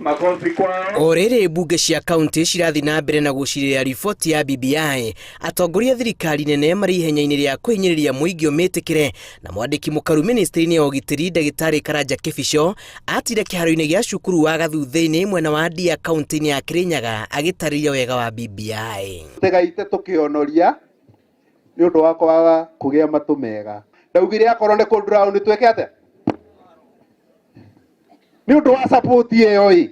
Makofi kwao. O rĩrĩ mbunge cia kaunti cirathiĩ na mbere na gũcirĩra riboti ya BBI, atongoria a thirikari nene marĩ ihenya-inĩ rĩa kũhinyĩrĩria mũingĩ ũmĩtĩkĩre, na mwandĩki mũkaru ministry-inĩ ya ũgitĩri ndagĩtarĩ Karanja Kĩbico atire kĩharo-inĩ gĩa cukuru wa Gathuthĩ-inĩ mwena wa Ndia kaunti-inĩ ya Kĩrĩnyaga agĩtarĩria wega wa BBI. Tigaite tũkĩonoria nĩ ũndũ wa kwaga kũgĩa matũ mega. Ndaugire akorwo nĩ kũ drown twĩke atĩa? Nĩ ũndũ wa support ĩyo ĩ,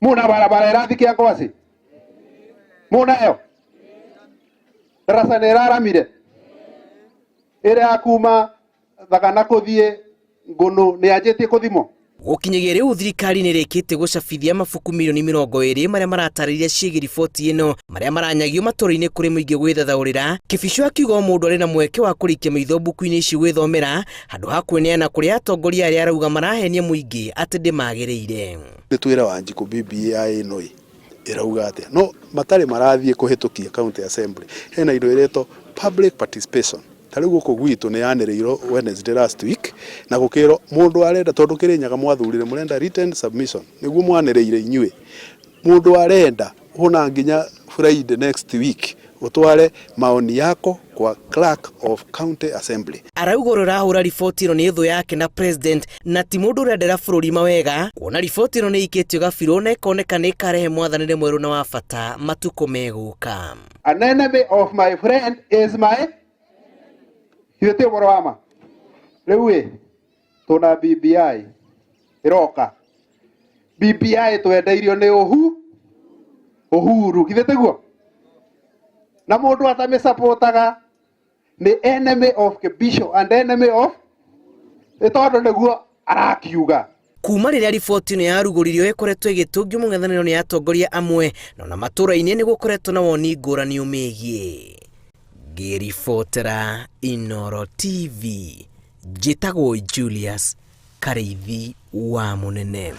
muna barabara ĩrathiĩ Kĩangwacĩ, munayo ndaraca nĩ ĩraramire ĩrĩa ya kuma Thagana kũthiĩ Ngũnũ nĩ yanjĩtie kũthimwo. Gũkinyagia rĩu thirikari nĩ ĩrĩkĩtie gũcabithia mabuku mirioni 20 marĩa maratarĩria ciĩgiĩ riboti ĩno marĩa maranyagio matũũra-inĩ kũrĩ mũingĩ gwĩthathaũrĩra. Kĩbico akiuga o mũndũ arĩ na mweke wa kũrikia maitho mbuku-inĩ ici gwĩthomera handũ ha kwĩneana kũrĩ atongoria arĩa arauga marahenia mũingĩ atĩ ndĩmagĩrĩire. Nĩ twĩre Wanjikũ BBI ĩno ĩ ĩrauga atĩa no matarĩ marathiĩ kũhĩtũkia county assembly hena indo iretwo public participation. Ta rĩu gũkũ gwitũ nĩ yanĩrĩirwo Wednesday last week na gũkĩrwo mũndũ arenda tondũ Kĩrĩnyaga mwathurire mũrenda written submission nĩguo mwanĩrĩire inyuĩ mũndũ arenda ona nginya Friday next week ũtware maoni yako kwa clerk of county assembly. Arauga ũrĩa ũrahũra riboti ĩno nĩ thũ yake na president na ti mũndũ ũrendera bũrũri mawega kuona riboti ĩno nĩ ĩikĩtio gabirũ na ĩkoneka nĩ ĩkarehe mwathanĩre mwerũ na wa bata matukũ megũka. An enemy of my friend is my ithuĩ ti ũhoro wa ma rĩu ĩ tũna BBI ĩroka. BBI twendeirio nĩ Uhuru githĩ tiguo? Na mũndũ atamĩsupportaga nĩ enemy of Kibisho and enemy of nĩ tondũ nĩguo arakiuga. Kuma rĩrĩa riboti ĩno yarugũririo ĩkoretwo ĩgĩtũngio mũng'ethanĩro nĩ atongoria amwe na ona matũũra-inĩ nĩ gũkoretwo na woni ngũrani ũmĩgiĩ. Ngĩribotera Inooro TV, njĩtagwo Julius Karĩithi wa Mũnene.